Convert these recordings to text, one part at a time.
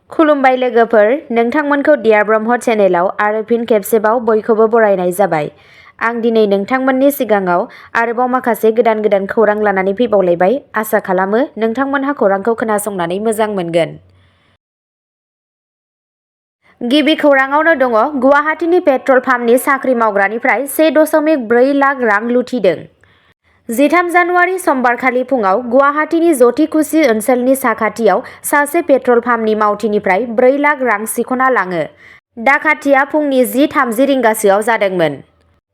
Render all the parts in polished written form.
खुलुमबाय लोगोफोर, नोंथांमोनखौ डियार ब्रह्म चेनेलाव आरो फिन खेबसेबाव बयखौबो बरायनाय जाबाय। आं दिनै नोंथांमोननि सिगाङाव आरोबाव माखासे गोदान खौरां लानानै फैबावलायबाय। आसा खालामो नोंथांमोनहा खौरांखौ खोनासंनानै मोजां मोनगोन। गिबि खौराङावनो दङ, गुवाहाटीनि पेट्रल पाम्पनि साख्रि मावग्रानिफ्राय 1.4 लाख रां लुथिदों। 13 जानुवारि समबारखालि फुङाव गुवाहाटीनि जथिखुसि ओनसोलनि साखाथियाव सासे पेट्रल पाम्पनि मावथिनिफ्राय 4 लाख रां सिख'ना लाङो। डाकातिया फुंनि 10:30 रिंगासोआव जादोंमोन।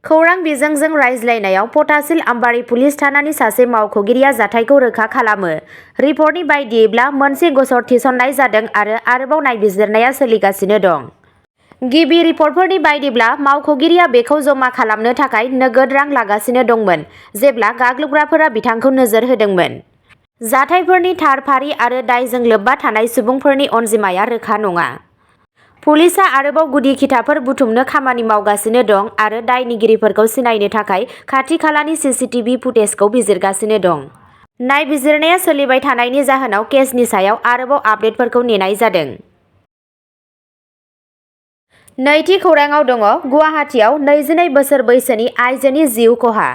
खौरां बिजोंजों रायज्लायनायाव पटासिल आम्बारि पुलिस थानानि सासे मावख'गिरिया जाथायखौ रोखा खालामो। रिपर्टनि बायदियैब्ला मोनसे गसर थिसननाय जादों आरो आरोबाव नायबिजिरनाया सोलिगासिनो दं। गिबि रिपर्टफोरनि बायदिब्ला मावख'गिरिया बेखौ जमा खालामनो थाखाय नोगोद रां लागासिनो दंमोन जेब्ला गाग्लोबग्राफोरा बिथांखौ नोजोर होदोंमोन। जाथायफोरनि थार फारि आरो दायजों लोब्बा थानाय सुबुंफोरनि अनजिमाया रोखा नङा। पुलिसआ आरोबाव गुदि खिथाफोर बुथुमनो खामानि मावगासिनो दं आरो दायनिगिरिफोरखौ सिनायनो थाखाय खाथि-खालानि सीसीटीवी फुटेजखौ बिजिरगासिनो दं। नायबिजिरनाया सोलिबाय थानायनि जाहोनाव केसनि सायाव आरोबाव आपडेटफोरखौ नेनाय जादों। नैथि खौराङाव दङ, गुवाहाटीआव 22 बोसोर बैसोनि आइजोनि जिउ खहा।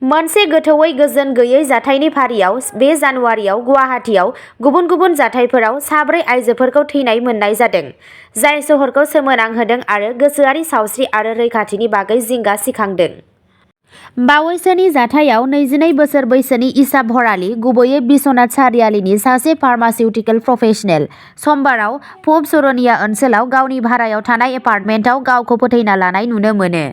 मोनसे गोथौवै गोजोन गैयै जाथायनि फारियाव बे जानुवारियाव गुवाहाटीआव गुबुन जाथायफोराव 4 आइजोफोरखौ थैनाय मोननाय जादों, जाय सहरखौ सोमोनांहोदों आरो गोसोआरि सावस्रि आरो रैखाथिनि बागै जिंगा सिखांदों। बावैसोनि जाथायाव 22 बोसोर बैसोनि ईशा भराली, गुबैयै बिश्वनाथ सारियालिनि सासे फार्मासिउटिकेल प्रफेशनेल, समबाराव पुब सरनिया ओनसोलाव गावनि भारायाव थानाय एपार्टमेन्टआव गावखौ फोथैना लानाय नुनो मोनो।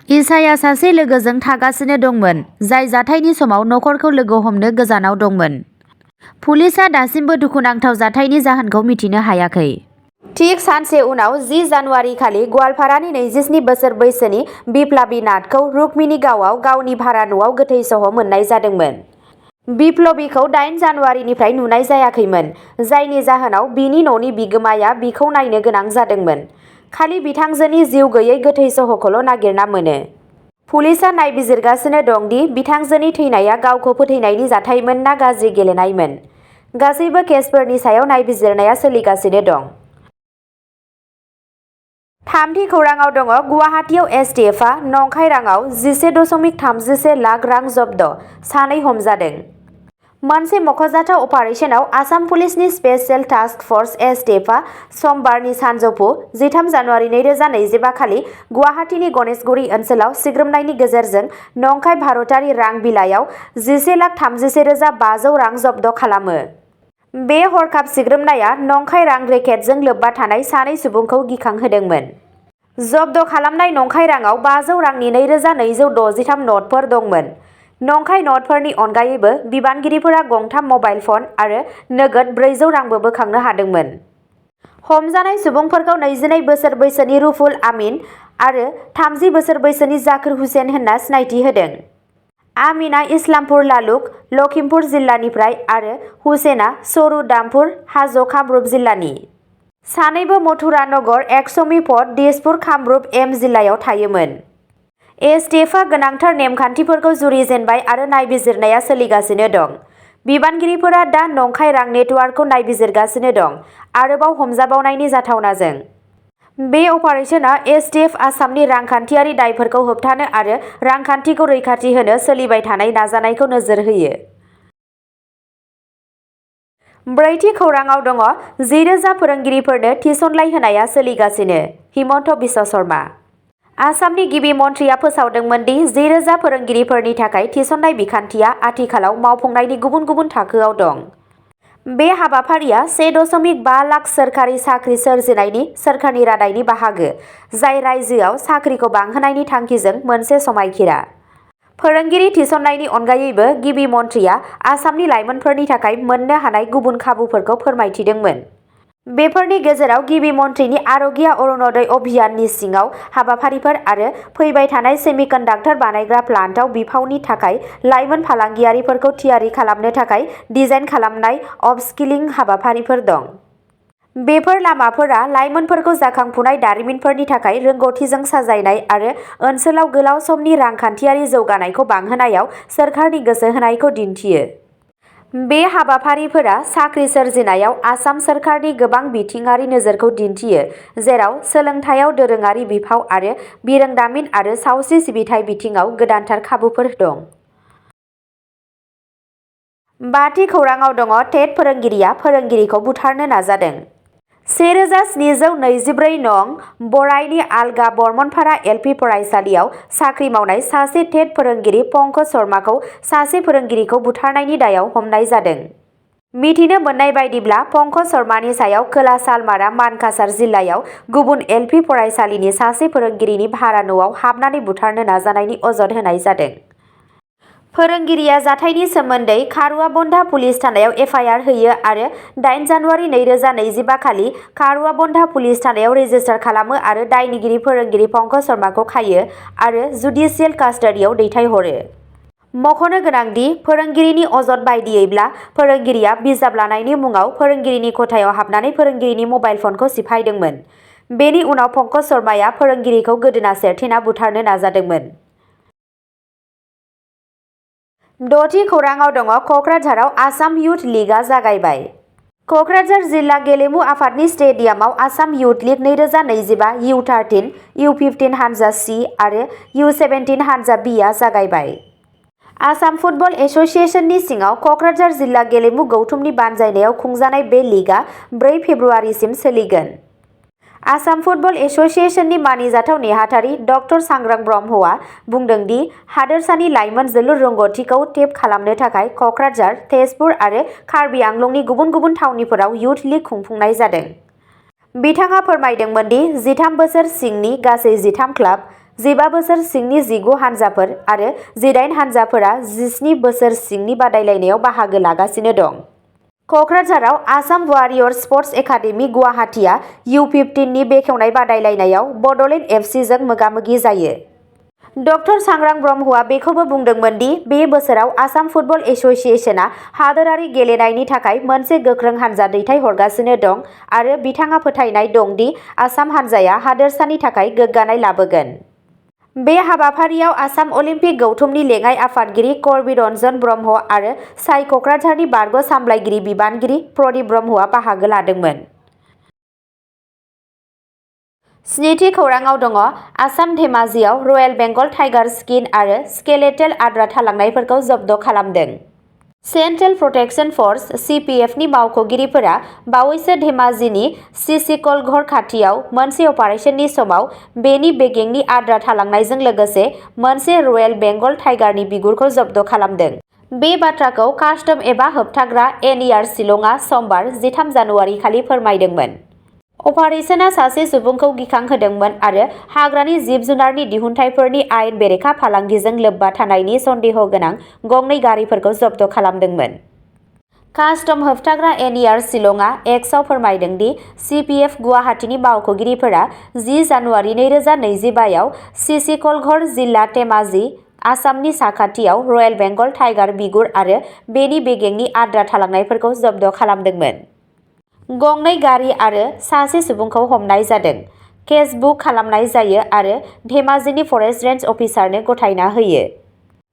ईशाया सासे लोगोजों थागासिनो दंमोन, जाय जाथायनि समाव नखरखौ लोगो हमनो गोजानाव दंमोन। पुलिसआ दासिमबो दुखुनांथाव जाथायनि जाहोनखौ मिथिनो हायाखै। थिक सानसे उनाव 10 जानुवारि खालि गवालपारानि 27 बोसोर बैसोनि बिप्लाबी नाथखौ रुक्मिणी गावआव गावनि भारा न'आव गोथै सह' मोननाय जादोंमोन। बिप्लबीखौ 8 जानुवारिनिफ्राय नुनाय जायाखैमोन, जायनि जाहोनाव बिनि न'नि बिगोमाया बिखौ नायनो गोनां जादोंमोन। खालि बिथांजोनि जिउ गैयै गोथै सह'खौल' नागिरना मोनो। पुलिसआ नायबिजिरगासिनो दं दि बिथांजोनि थैनाया गावखौ फोथैनायनि जाथायमोन ना गाज्रि गेलेनायमोन। गासैबो केसफोरनि सायाव नायबिजिरनाया सोलिगासिनो दं। थामथि खौराङाव दङ, गुवाहाटीआव एसटिएफआ नंखाय राङाव 11.31 लाख रां जब्द, 2 हमजादों। मोनसे मख'जाथाव अपारेसनाव आसाम पुलिसनि स्पेशेल टास्क फर्स एसटिएफआ समबारनि सानजौफु 13 जानुवारि 2025 खालि गुवाहाटीनि गणेशगुरी ओनसोलाव सिग्रोमनायनि गेजेरजों नंखाय भारतारि रां बिलाइयाव 11,33,500 रां जब्द खालामो। बे हरखाब सिग्रोमनाया नंखाय रां रेकेटजों लोब्बा थानाय 2 सुबुंखौ गिखांहोदोंमोन। जब्द खालामनाय नंखाय राङाव 500 रांनि 2,263 नटफोर दंमोन। नंखाय नटफोरनि अनगायैबो बिबानगिरिफोरा गंथाम मबाइल फन आरो नोगोद 400 रांबो बोखांनो हादोंमोन। हमजानाय सुबुंफोरखौ 22 बोसोर बैसोनि रुहुल आमीन आरो 30 बोसोर बैसोनि जाकिर हुसैन होनना सिनायथि होदों। आमीनआ इस्लामपुर लालुक, लखिमपुर जिल्लानिफ्राय आरो हुसैनआ सरू दामपुर, हाज' कामरुप जिल्लानि। सानैबो मथुरा नगर, एकसमी फट, दिसपुर, कामरुप एम जिल्लायाव थायोमोन। एसटिएफआ गोनांथार नेमखान्थिफोरखौ जुरिजेनबाय आरो नायबिजिरनाया सोलिगासिनो दं। बिबानगिरिफोरा दा नंखाय रां नेटवार्कखौ नायबिजिरगासिनो दं, आरोबाव हमजाबावनायनि जाथावनाजों। बे अपारेशनआ एसटिएफ आसामनि रांखान्थियारि दायफोरखौ होबथानो आरो रांखान्थिखौ रैखाथि होनो सोलिबाय थानाय नाजानायखौ नोजोर होयो। ब्रैथि खौराङाव दङ, 10,000 फोरोंगिरिफोरनो थिसनलाइ होनाया सोलिगासिनो। हिमन्त बिश्व शर्मा। आसामनि गिबि मन्थ्रिया फोसावदोंमोन दि 10,000 फोरोंगिरिफोरनि थाखाय थिसननाय बिखान्थिया आथिखालाव मावफुंनायनि गुबुन थाखोआव दं। बे हाबाफारिया 1.5 लाख सोरखारि साख्रि सोरजिनायनि सोरखारनि रादायनि बाहागो, जाय रायजोआव साख्रिखौ बांहोनायनि थांखिजों मोनसे समायखिरा। फोरोंगिरि थिसननायनि अनगायैबो गिबि मन्थ्रिया आसामनि लाइमोनफोरनि थाखाय मोननो हानाय गुबुन खाबुफोरखौ फोरमायथिदोंमोन। बेफोरनि गेजेराव गिबि मन्थ्रिनि आर'ग्य अरुण'दय अभियाननि सिङाव हाबाफारिफोर आरो फैबाय थानाय सेमिकन्डाक्टर बानायग्रा प्लान्टआव बिफावनि थाखाय लाइमोन फालांगियारिफोरखौ थियारि खालामनो थाखाय डिजाइन खालामनाय अपस्किलिं हाबाफारिफोर दं। बेफोर लामाफोरा लाइमोनफोरखौ जाखांफुनाय दारिमिनफोरनि थाखाय रोंग'थिजों साजायनाय आरो ओनसोलाव गोलाव समनि रांखान्थियारि जौगानायखौ बांहोनायाव सोरखारनि गोसो होनायखौ दिन्थियो। बे हाबाफारिफोरा साख्रि सोरजिनायाव आसाम सोरखारनि गोबां बिथिङारि नोजोरखौ दिन्थियो, जेराव सोलोंथायाव दोरोङारि बिफाव आरो बिरोंदामिन आरो सावस्रि सिबिथाय बिथिङाव गोदानथार खाबुफोर दं। बाथि खौराङाव दङ टेट फोरोंगिरिया फोरोंगिरिखौ बुथारनो नाजादों। 1724 नं बराइनि आलगा बर्मनपारा एलपि फरायसालियाव साख्रि मावनाय सासे टेट फोरोंगिरि पंकज शर्माखौ सासे फोरोंगिरिखौ बुथारनायनि दायाव हमनाय जादों। मिथिनो मोननाय बायदिब्ला पंकज शर्मानि सायाव खोला सालमारा मानकासार जिल्लायाव गुबुन एलपि फरायसालिनि सासे फोरोंगिरिनि भारा न'आव हाबनानै बुथारनो नाजानायनि अजद होनाय जादों। फोरोंगिरिया जाथायनि सोमोन्दै खारुआबन्धा पुलिस थानायाव एफआइआर होयो आरो 8 जानुवारि 2025 खालि खारुआबन्धा पुलिस थानायाव रेजिस्टार खालामो आरो दायनिगिरि फोरोंगिरि पंकज शर्माखौ खायो आरो जुडिसियेल कास्टडियाव दैथायहरो। मख'नो गोनांदि फोरोंगिरिनि अजद बायदियैब्ला फोरोंगिरिया बिजाब लानायनि मुङाव फोरोंगिरिनि खथायाव हाबनानै फोरोंगिरिनि मबाइल फनखौ सिफायदोंमोन। बेनि उनाव पंकज शर्माया फोरोंगिरिखौ गोदोना सेरथेना बुथारनो नाजादोंमोन। दथि खौराङाव दङ क'क्राझाराव आसाम इयुथ लीगआ जागायबाय। क'क्राझार जिल्ला गेलेमु आफादनि स्टेडियामाव Assam youth league 2025 U13, U15 हानजा C आरो U17 हानजा B आ जागायबाय। आसाम फुटबल एस'सिएशननि सिङाव क'क्राझार जिल्ला गेलेमु गौथुमनि बानजायनायाव खुंजानाय बे लीगआ 4 फेब्रुवारिसिम सोलिगोन। आसाम फुटबल एस'सिएशननि मानिजाथाव नेहाथारि ड सांग्रां ब्रह्मआ बुंदों दि हादोरसानि लाइमोन जोलुर रोंग'थिखौ टेप खालामनो थाखाय क'क्राझार, तेजपुर आरो कार्बि आंलंनि गुबुन गुबुन थावनिफोराव इयुथ लीग खुंफुंनाय जादों। बिथाङा फोरमायदोंमोन दि 13 बोसोर सिंनि गासै 13 क्लाब, 15 बोसोर सिंनि 19 हानजाफोर आरो 18 हानजाफोरा 17 बोसोर सिंनि बादायलायनायाव बाहागो लागासिनो दं। क'क्राझाराव आसाम वारियर्स स्पर्ट्स एकाडेमि गुवाहाटीआ U15 नि बेखेवनाय बादायलायनायाव बड'लेण्ड FC जों मोगा-मोगि जायो। ड सांग्रां ब्रह्मआ बेखौबो बुंदोंमोन दि बे बोसोराव आसाम फुटबल एस'सिएशनआ हादोरारि गेलेनायनि थाखाय मोनसे गोख्रों हानजा दैथायहरगासिनो दं आरो बिथाङा फोथायनाय दं दि आसाम हानजाया हादोरसानि थाखाय गोग्गानाय लाबोगोन। बे हाबाफारियाव आसाम अलिम्पिक गौथुमनि लेङाइ आफादगिरि करबिरन्जन ब्रह्म आरो साइ क'क्राझारनि बारग' सामलायगिरि बिबानगिरि प्रदीप ब्रह्मआ बाहागो लादोंमोन। स्निथि खौराङाव दङ आसाम धेमाजियाव रयेल बेंगल टाइगार स्किन आरो स्केलेटेल आद्रा थालांनायफोरखौ जब्द खालामदों। सेन्ट्रेल प्रटेक्शन फर्स (CPF) नि मावख'गिरिफोरा बावैसो धेमाजिनि सिसिकलघर खाथियाव मोनसे अपारेशननि समाव बेनि बेगेंनि आद्रा थालांनायजों लोगोसे मोनसे रयेल बेंगल टाइगारनि बिगुरखौ जब्द खालामदों। बे बाथ्राखौ कास्टम एबा होबथाग्रा NER शिलंआ समबार 13 जानुवारि खालि फोरमायदोंमोन। अपारेशनआ सासे सुबुंखौ गिखांहोदोंमोन आरो हाग्रानि जिब-जुनारनि दिहुनथायफोरनि आयेन बेरेखा फालांगिजों लोब्बा थानायनि सन्देह गोनां गंनै गारिफोरखौ जब्द खालामदोंमोन। कास्टम होबथाग्रा NER शिलंआ एक्सआव फोरमायदों दि CPF गुवाहाटीनि मावख'गिरिफोरा 10 जानुवारि 2025 आव सिसिकलघर जिल्ला धेमाजि, आसामनि साखाथियाव रयेल बेंगल टाइगार बिगुर आरो बेनि बेगेंनि आद्रा थालांनायफोरखौ जब्द खालामदोंमोन। गंनै गारि आरो सासे सुबुंखौ हमनाय जादों। केस बुक खालामनाय जायो आरो धेमाजिनि फरेस्ट रेन्ज अफिसारनो गथायना होयो।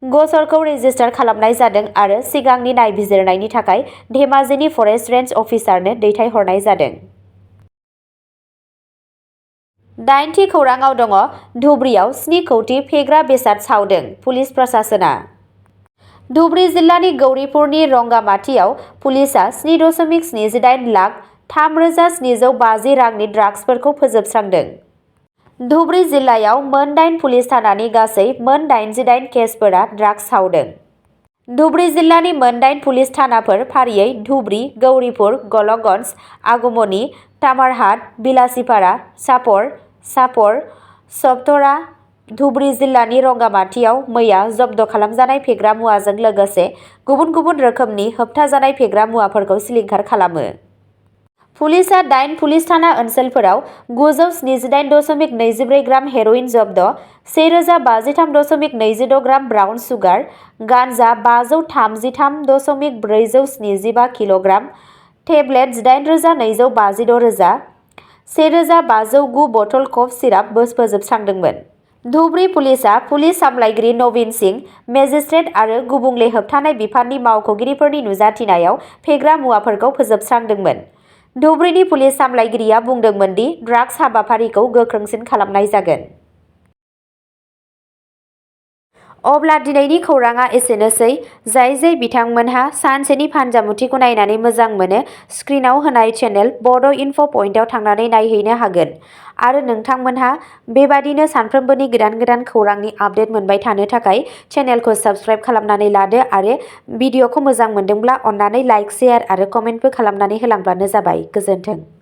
गसरखौ रेजिस्टार खालामनाय जादों आरो सिगांनि नायबिजिरनायनि थाखाय धेमाजिनि फरेस्ट रेन्ज अफिसारनो दैथायहरनाय जादों। 8थि खौराङाव दङ धुबुरीयाव 7 कौटि फेग्रा बेसाद सावदों पुलिस प्रशासना। धुबुरी जिल्लानि गौरीपुरनि रंगामाथियाव पुलिसआ 7.78 लाख 3,750 रांनि ड्राग्सफोरखौ फोजोबस्रांदों। धुबुरी जिल्लायाव मोन 8 पुलिस थानानि गासै मोन 88 केसफोरा ड्राग्स सावदों। धुबुरी जिल्लानि मोन 8 पुलिस थानाफोर फारियै धुबुरी, गौरीपुर, गलकगन्ज, आगुमनि, तामारहाट, बिलासीपारा, चापर, सपतरा। धुबुरी जिल्लानि रंगामाथियाव मैया जब्द खालामजानाय फेग्रा मुवाजों लोगोसे गुबुन गुबुन रोखोमनि होबथाजानाय फेग्रा मुवाफोरखौ सिलिंखार खालामो। पुलिसआ 8 पुलिस थाना ओनसोलफोराव 978.24 ग्राम हेर'इन जब्द, 1053.26 ग्राम ब्राउन सुगार, गान्जा 533.475 किल'ग्राम, टेब्लेट 8,256 रोजा, 1,509 बथल कफ सिराप फोजोबस्रांदोंमोन। धुबरी पुलिसआ पुलिस सामलायगिरि नवीन सिंह, मेजिस्ट्रेट आरो गुबुंले होबथानाय बिफाननि मावख'गिरिफोरनि नुजाथिनायाव फेग्रा मुवाफोरखौ फोजोबस्रांदोंमोन। धुबरीनि पुलिस सामलायगिरिया बुंदोंमोन दि ड्राग्स हाबाफारिखौ गोख्रोंसिन खालामनाय जागोन। अब्ला दिनैनि खौराङा एसेनोसै। जाय बिथांमोनहा सानसेनि फानजामुथिखौ नायनानै मोजां मोनो, स्क्रिनआव होनाय चेनेल बड' इनफ' पइन्टआव थांनानै नायहैनो हागोन। आरो नोंथांमोनहा बेबादिनो सानफ्रोमबोनि गोदान खौरांनि आपडेट मोनबाय थानो थाखाय चेनेलखौ साबस्क्राइब खालामनानै लादो आरो भिडिअखौ मोजां मोनदोंब्ला अन्नानै लाइक, शेयार आरो कमेन्टबो खालामनानै होलांब्लानो जाबाय। गोजोन्थों।